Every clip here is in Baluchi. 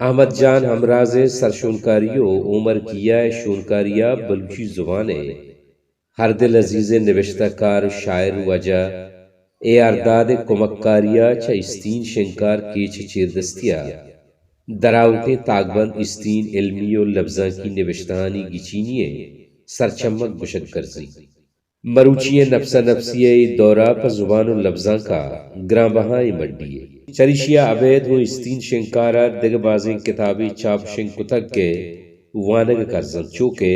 احمد جان ہمراز ءِ سرشونکاری ءُ عمر کیا ءِ شونکاری ءَ بلوچی زبان ءِ ہر دل عزیزیں نبشتہ کار ءُ شاعر واجہ اے آر داد ءِ کمکاری ءَ چہ استین شنکار کیچ ءِ چیردستی ءَ دراوتیں تاکبند استین علمی ءُ لبزانکی نبشتہانی گچینی ءِ سرچمگ گوشگ کرزی۔ مروچی ءِ نپسا نپسی ءِ اے دور ءَ پہ زبان ءُ لبزانک ءَ گرانبہائیں مڈی یے۔ چریشی ءَ ابید ہوں استین شنکار ءَ دگہ بازیں کتابے چاپ شنگ کتگ کہ وانگ ءَ کرزنت، چو کہ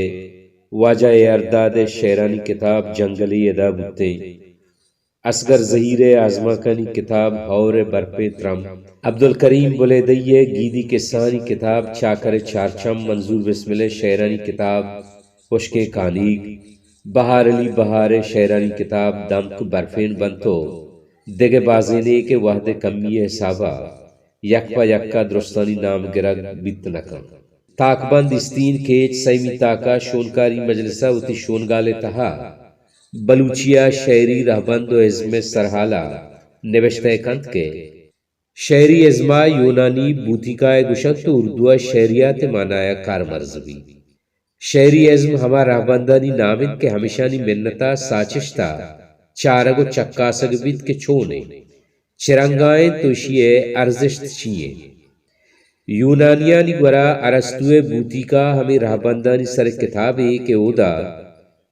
واجہ اے آر داد ءِ شعرانی کتاب جنگلے ادا بوتیں، اصغر زہیر ءِ آزمانکانی کتاب ہئور ءِ برپیں ترمپ، عبدالکریم بلیدئی ءِ گیدی کسہانی کتاب چاکر ءِ چارچم، منظور بسمل ءِ شعرانی کتاب ہشکیں کانیگ، بہار علی بہار ءِ شعرانی کتاب دمک برفین بنت ءُ دگہ بازینے کہ وہد ءِ کمی ءِ حساب ءَ یک پہ یک ءَ درستانی نام گرگ بیت نہ کنت۔ تاکبند استین کیچ سئیمی تاک ءَ شونکاری مجلس ءَ وتی شونگال ءِ تہا بلوچی ءِ شعری رہبند ءُ ازم ءِ سرحال ءَ نبشتہ کنت کہ شعری ازم ءَ یونانی بوتیکا ءَ گوشنت ءُ اردو ءَ شعریات ءِ مانا ءَ کارمرز بیت۔ شعری ازم ہما رہبندانی نام انت کہ ہمیشانی منت ءَ ساچشت ءَ چارگ ءُ چکاسگ بیت کہ چون انت، چہ رنگ ءَ انت ءُ ایشی ءِ ارزشت چی انت۔ یونانیانی گورا ارسطو ءِ بوتیکا ہمے رہبندانی سر ءَ کتابے کہ اودا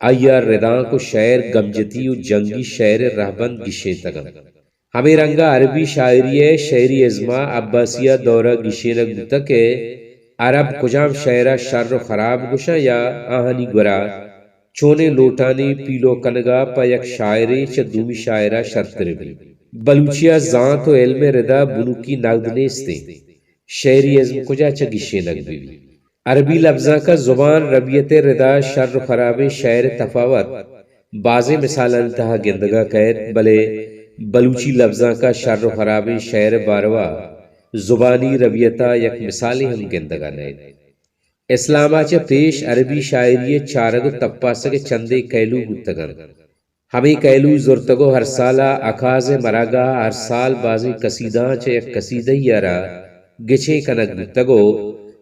آئی ءَ ردانک ءُ شعر، گمجتی ءُ جنگی شعر ءِ رہبند گیشینتگ انت۔ ہمے رنگ ءَ عربی شاعری ءِ شعری ازم ءَ عباسیہ دور ءَ گیشینگ بوتگ کہ عرب کجام شعر ءَ شر ءُ خراب گوشاں یا آہانی گورا چونیں لوٹانی پیلو کنگ ءَ پہ یک شاعرے چہ دومی شاعر ءَ شرتر بیت۔ بلوچی ءَ زانت ءُ علم ءِ رد ءَ بنکی نگد نیست انت۔ شعری ازم کجا چہ گیشینگ بہ بیت؟ عربی لبزانک ءَ زبان ربیت ءِ رد ءَ شر ءُ خرابیں شعر ءِ تفاوت بازیں مثالانی تہا گندگ ءَ کئیت، بلے بلوچی لبزانک ءَ شر ءُ خرابیں شعر ءِ باروا زبانی ربیت ءَ یک مثالے ہم گندگ ءَ نئیت۔ اسلام ءَ چہ پیش عربی شاعری ءِ چارگ ءُ تپاسگ ءِ چندے کہلو بوتگ انت۔ ہمے کہلو زرتگ ءُ ہر سال ءَ اکاز ءِ مراگاہ ءَ ہر سال بازیں قصیدہاں چہ یک قصیدہے ءَ را گچین کنگ بوتگ ءُ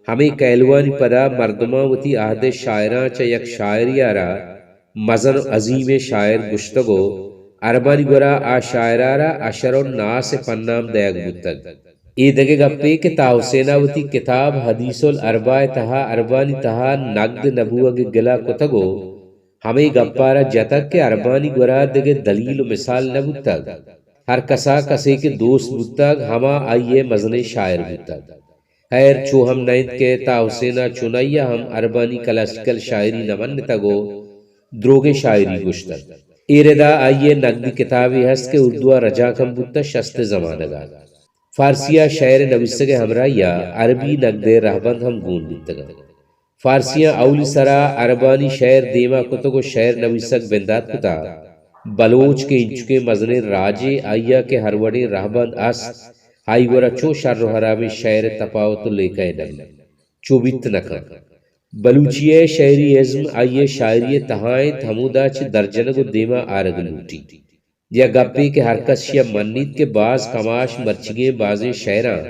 ہمے کہلوانی پدا مردماں وتی عہد ءِ شاعراں چہ یک شاعرے ءَ را مزن ءُ عظیمیں شاعر گوشتگ ءُ عربانی گورا آ شاعر ءَ را اشر ءُ ناس ءِ پنام دئیگ بوتگ۔ اے دگہ گپے کہ طاہ حسین ءَ وتی کتاب حدیث الاربعہ ءِ تہا عربانی تہا نگد نہ بوگ ءِ گلہ کتگ ءُ ہمے گپ ءَ را جتگ کہ عربانی گورا دگہ دلیل ءُ مثال نہ بوتگ۔ ہر کس ءَ کسے کہ دوست بوتگ، ہما آئی ءِ مزنیں شاعر بوتگ۔ خیر، چو ہم نہ انت کہ طاہ حسین ءَ چونائی ءَ ہم عربانی کلاسیکل شاعری نہ منتگ ءُ دروگیں شاعری گوشتگ۔ اے رد ءَ آئی ءِ نگدی کتابے ہست کہ اردو ءَ رجانک ہم بوتگ، شست ءِ زمانگ ءَ۔ فارسی ءَ شعر نویسگ ءِ ہمراہی ءَ عربی نگد ءِ رہبند ہم گون بوتگ انت۔ فارسیاں اولی سرا عربانی شعر دیما کتگ ءُ شعر نویسگ بندات کتگ۔ بلوچ کہ اینچکیں مزنیں راجے، آئی ءَ کہ ہر وڑیں رہبند است، آئی گورا چو شر ءُ ہرابیں شعر ءِ تپاوت ءُ لیکہ نہ بیت، چو بیت نہ کنت۔ بلوچی ءِ شعری ازم آئی ءِ شاعری ءِ تہا انت، ہمودا چہ درجنگ ءُ دیما آرگ لوٹیت۔ یک گپے کہ ہر کس اشی ءَ منیت کہ باز کماش مرچیگیں بازیں شعراں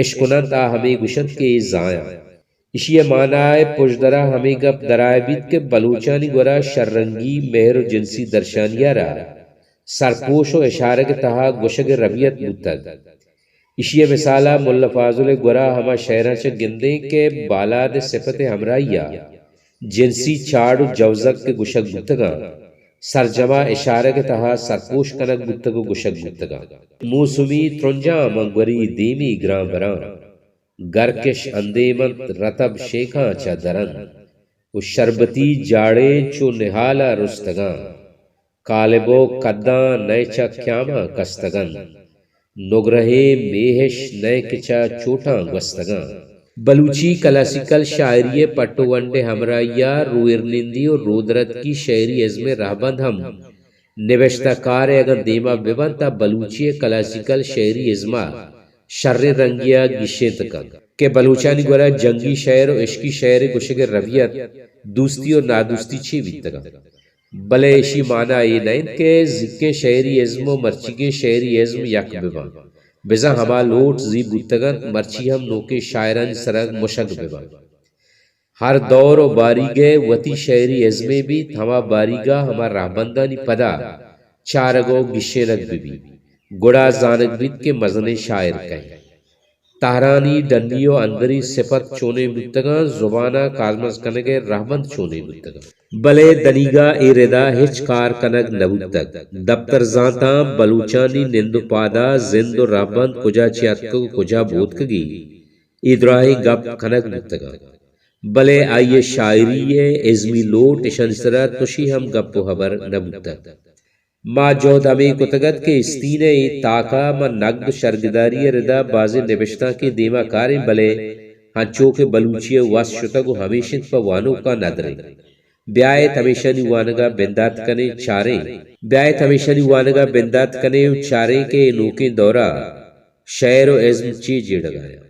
اشکننت، آ ہمے گوشنت کہ اے زاینت۔ اشی ءِ مانا ءِ پژدر ءَ ہمے گپ درائے بیت کہ بلوچانی گورا شررنگی، مہر ءُ جنسی درشانی ءَ را سرپوش ءُ اشارگ ءِ تہا گوشگ ءِ ربیت بوتگ۔ ایشی ءِ مثال ءَ ملا فاضل ءِ گورا ہما شعراں چہ گندیں کہ بالاد ءِ صفت ءِ ہمراہی ءَ جنسی چاڑ ءُ جوزگ کہ گوشگ بوتگ انت، سرجم ءَ اشارگ ءِ تہا سرپوش کنگ بوتگ ءُ گوشگ بوتگ انت۔ موسمی ترنجاں من گوری دیمی گران براں، گرکش اندیم انت رتب شیکاں چہ درن ءُ شربتی جاڑیں چو نہال ءَ رستگاں۔ کالب ءُ کداں نئے چہ کیاماں کستگ انت، نگرہیں میہش نئے کہ چہ چوٹاں گوستگ انت۔ بلوچی کلاسیکل شاعری ءِ پٹ ءُ ونڈ ءِ ہمراہی ءَ روئرنندی ءُ رودرتکی شعری ازم ءِ رہبند ہم نبشتہ کار ءِ اگاں دیما بہ بنت تہ بلوچی ءِ کلاسیکل شعری ازم ءَ شریں رنگے ءَ گیشینت کنت کہ بلوچانی گورا جنگی شعر ءُ عشقی شعر ءِ گوشگ ءِ ربیت، دوستی ءُ نادوستی چے بیتگ انت۔ بلے ایشی مانا اے نہ انت کہ زیکیں شعری ازم ءُ مرچیگیں شعری ازم یک بہ بنت۔ بزاں ہما لوٹ زی بوتگ انت، مرچی ہم نوکیں شاعرانی سرا مشگ بہ بنت۔ ہر دور و باریگ ء وتی شعری ازمے بیت، ہما باریگ ء ہما رہبندانی پدا چارگ و گیشینگ بہ بیت، گڑا زانگ بیت کہ مزنیں شاعر کئے۔ تہرانی ڈنی و اندری سپت چونیں بوتگاں، زبان ء کارمرز کنگ ء رہبند چونیں بوتگاں۔ بلے دنیگا اے ردا ہچ کار کنگ نہ بوتگ۔ دپتر زانتاں بلوچانی نند و پادا زند و رہبند کجا چہ اتکگ و کجا بوتکگی، اے دراہیں گپ کنگ بوتگاں۔ بلے آئی ء شاعری ء ازمی لوٹ اشانی سرا تشی ہم گپ و ہبر نہ بوتگ۔ ما جہد ہمے کتگ ات کہ استین ء اے تاک ء ما نگد و شرگداری ء ردا بازیں نبشتانکے دیما کاریں، بلے انچو کہ بلوچی ء وس شتگ و ہمیش انت پہ وانوکاں ندریں۔ بیایت ہمیشانی وانگ ء بندات کنیں چاریں۔ بیایت ہمیشانی وانگ ء بندات کنیں و چاریں کہ اے نوکیں دور ء شعر و ازم چی جیڑگ ء انت۔